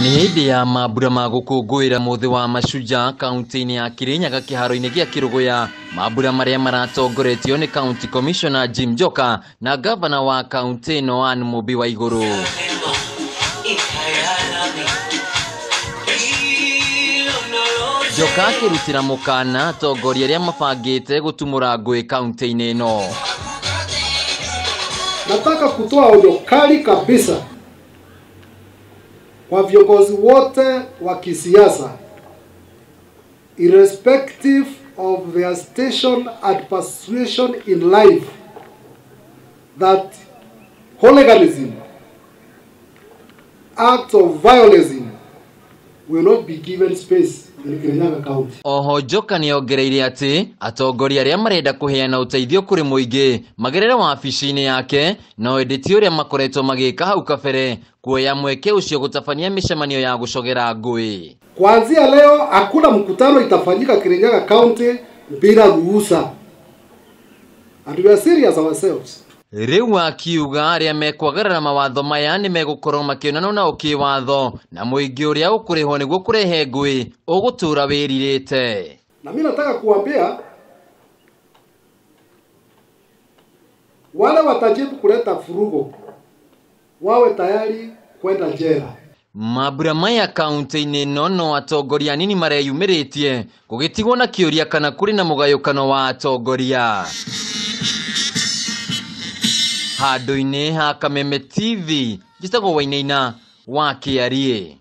Nĩ hĩndĩ ya mambura ma gũkũngũĩra mũthĩ wa Mashujaa kaunti-inĩ ya Kirinyaga kĩharo-inĩ gĩa Kĩrũgũya, mambura marĩa maratongoretio nĩ County Commissioner Jim Njoka na gavana wa kaunti ĩno Anne Mũmbi Waigũrũ. Njoka akĩrutĩra mũkana atongoria arĩa mabangĩte gũtumũra ngũĩ kaunti-inĩ ĩno. Nataka kutoa onyo kali kabisa kwa viongozi wote wa kisiasa, irrespective of their station and persuasion in life, that hooliganism, acts of violence will not be given space in Kirinyaga County. Oho Njoka nĩongereire atĩ atongoria arĩa marenda kũheana ũteithio kũrĩ mũingĩ magerere wabici-inĩ yake, no ĩndĩ ti ũrĩa makoretwo magĩka hau kabere kuoya mweke ũcio gũtabania mĩcemanio ya gũcogera ngũĩ. Kuanzia leo hakuna mkutano itafanyika Kirinyaga County bila ruhusa. And we are serious ourselves. Rĩu akiuga arĩa mekwagarara mawatho maya nĩ megũkorwo makĩonana na ũkĩwatho na mũingĩ ũrĩa ũkũrĩhwo nĩguo kũrehe ngũĩ ũgũtũra wĩrirĩte. Na mimi nataka kuambia wale watajibu kuleta furugo wawe tayari kwenda jela. Mambura maya kaunti-inĩ ĩno no atongoria anini mareyumĩrĩtie gũgĩtigwo na kĩũria kana kũrĩ na mũgayũkano wa atongoria. Handũ-inĩ ha Kameme TV, njĩtagwo Wainaina wa Kĩariĩ.